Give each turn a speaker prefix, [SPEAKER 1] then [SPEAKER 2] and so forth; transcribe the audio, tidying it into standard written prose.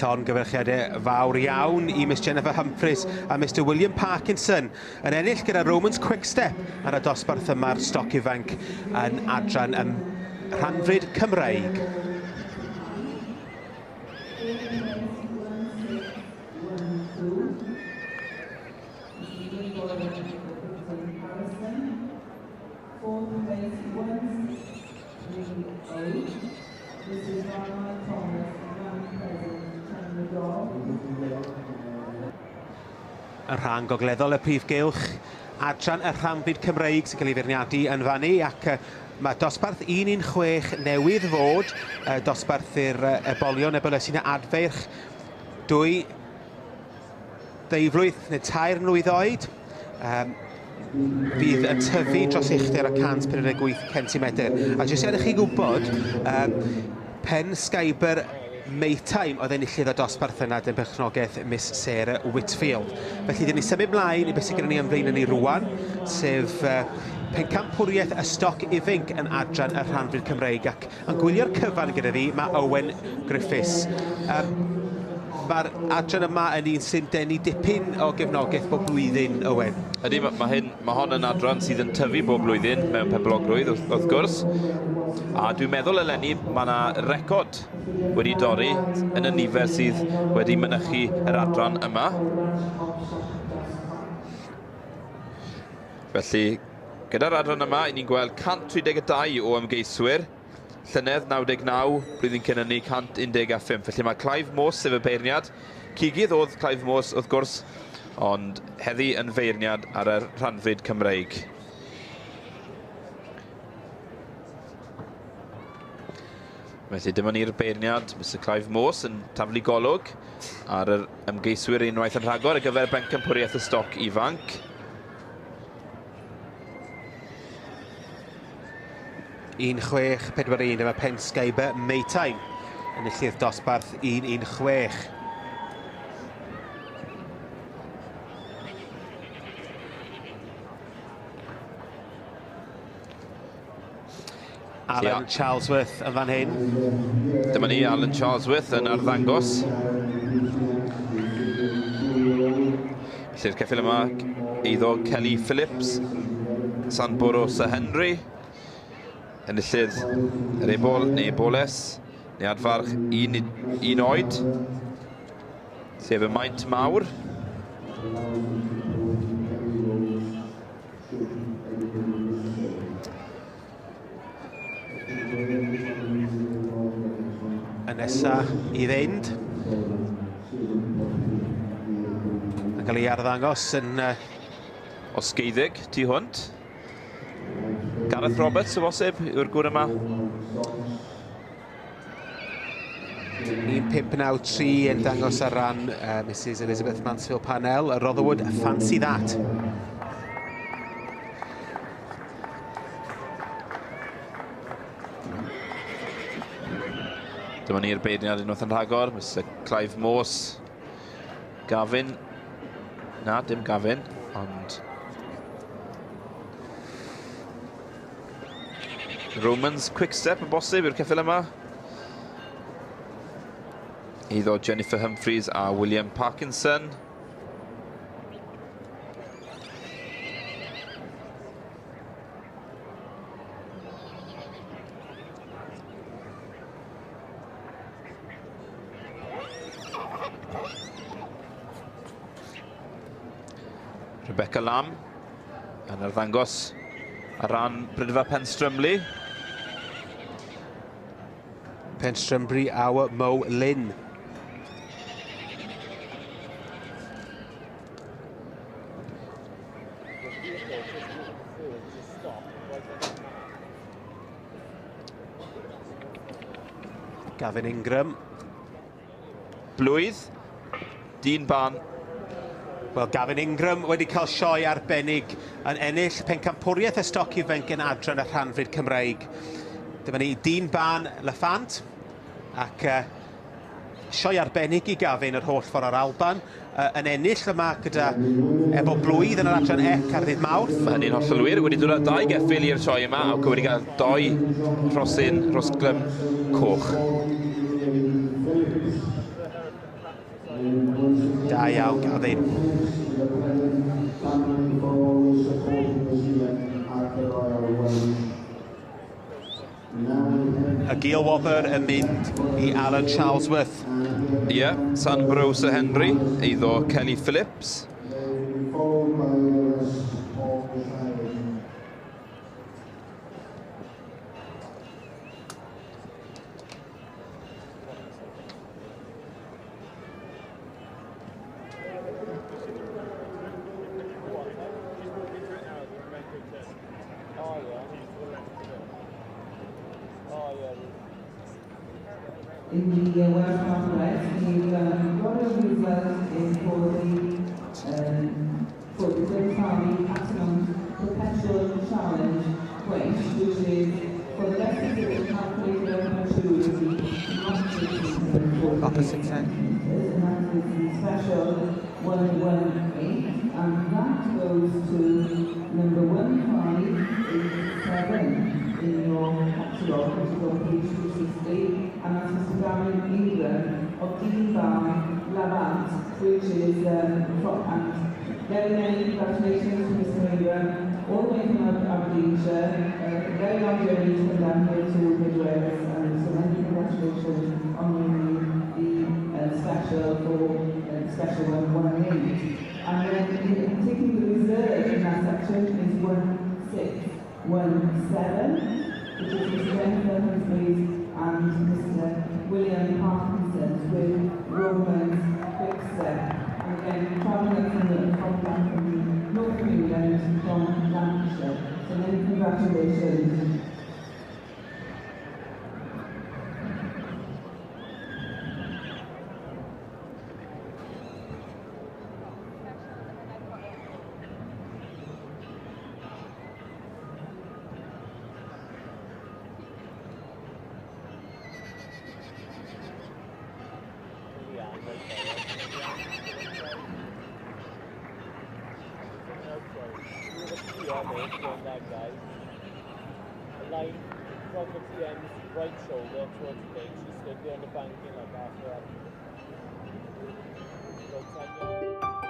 [SPEAKER 1] Llongyfarchiadau fawr iawn i Miss Jennifer Humphreys a Mr William Parkinson yn ennill gyda Romans Quickstep ar y dosbarth yma'r stoc ifanc yn adran ym Rhanfrid Cymreig. Y rhan gogleddol y prif gylch, adran y rhanfrid Cymreig sy'n cael ei feirniadu yn fannu, ac mae dosbarth 116 newydd fod, dosbarth i'r ebolion, ebolesu na adfeirch, dwy deuflwydd neu 3 mlwydd oed, fydd yn tyfu dros uchder o 148 cm. A jyst i chi gwybod, Pen Skyber Maytime oedd enillydd y dosbarth yna dyn perchnogaeth Miss Sarah Whitfield. Felly, dyn ni symud mlaen i beth sydd gyda ni ymlaen yn ni rwan, sef pencampwriaeth y stoc ifanc yn adran y rhanfrid Cymreig, ac yn gwylio'r cyfan gyda fi mae Owen Griffiths. Mae'r adran yma yn un sy'n denu dipyn o gefnogaeth bob blwyddyn, Owen.
[SPEAKER 2] Ydy, mae hon yn adran sydd yn tyfu bob blwyddyn mewn poblogrwydd, wrth gwrs. A dwi'n meddwl eleni mae yna record wedi dorri yn y nifer sydd wedi mynychu yr adran yma. Felly, gyda'r adran yma, ni'n gweld 132 o ymgeiswyr. Llynedd 99, blwyddyn cyn hynny 115. Felly mae Clive Morse, sef y beirniad. Cigydd oedd Clive Morse, wrth gwrs, ond heddi yn feirniad ar y rhanfrid Cymreig. Felly dyma ni'r beirniad, Mr Clive Morse, yn taflu golwg ar yr ymgeiswyr unwaith yn rhagor ar gyfer bencampwriaeth y stoc ifanc.
[SPEAKER 1] 1641, dyma Pen Skyber Maytime yn enillydd dosbarth 116. Alan Charlesworth yn fan hyn.
[SPEAKER 2] Dyma ni, Alan Charlesworth yn arddangos. Felly'r ceffyl yma, eiddo Kelly Phillips, Sanboro Sir Henry, enillydd yr ebol neu eboles, neu adfarch un oed, sef y maint mawr.
[SPEAKER 1] Y nesa i fynd. Yn cael ei arddangos yn...
[SPEAKER 2] Osgeiddig tu hwnt. Gareth Roberts, o bosib, yw'r gŵr yma.
[SPEAKER 1] 1593 yn dangos ar ran Mrs Elizabeth Mansfield Parnell, y Rotherwood Fancy That.
[SPEAKER 2] Dyma ni'r beirniad unwaith yn rhagor, Mr Clive Morse. Gavin. Na, dim Gavin, ond... Romans Quickstep yn bosib yw'r ceffyl yma. Eiddo Jennifer Humphreys a William Parkinson. Rebecca Lamb yn arddangos ar ran Brydfa Penstrymlu.
[SPEAKER 1] Penstrymlu our Mo Lynn. Gavin Ingram.
[SPEAKER 2] Blwydd, dyn ban.
[SPEAKER 1] Wel, Gavin Ingram wedi cael sioe arbennig yn ennill pencampwriaeth y stoc ifanc yn adran y rhanfrid Cymreig. Dyma ni dyn ban Lafant, ac sioe arbennig i Gavin yr holl ffordd o'r Alban, yn ennill yma gyda efo blwydd yn yr adran ec ar ddydd Mawrth.
[SPEAKER 2] Mae hynny'n hollol wir, wedi dod â 2 geffyl i'r sioe yma ac wedi cael 2 rhosyn rhosglym coch.
[SPEAKER 1] Da iawn, Gavin. Y gil wobr yn mynd i Alan Charlesworth.
[SPEAKER 2] Ie, yeah, Sanbro Sir Henry, eiddo Kelly Phillips.
[SPEAKER 3] In the Welsh North-West, we've got a result in for the Glenfarley Platinum Perpetual Challenge Race, which is for the best exhibit calculated on maturity, not
[SPEAKER 1] opposite side.
[SPEAKER 3] And that is the special 118, and that goes to number 1587 in your catalogue, which is on page 260, and that's Mr. Darren Ingram of Dean Barn, Lavant, which is from, and very many congratulations to Mr. Ingram, all the way from Aberdeenshire, a very long journey to come down here to Mid Wales, and so many congratulations on winning the special for special 118. And then taking the reserve in that section is 1617, which is Mr. Jennifer Humphreys and Mr. William Parkinson with Romans Quickstep. And again, travelling up from the north of England, from Lancashire. So many congratulations.
[SPEAKER 4] Line from the TM's right shoulder towards the gate. She stood there on the banking like after that. About 10 yards.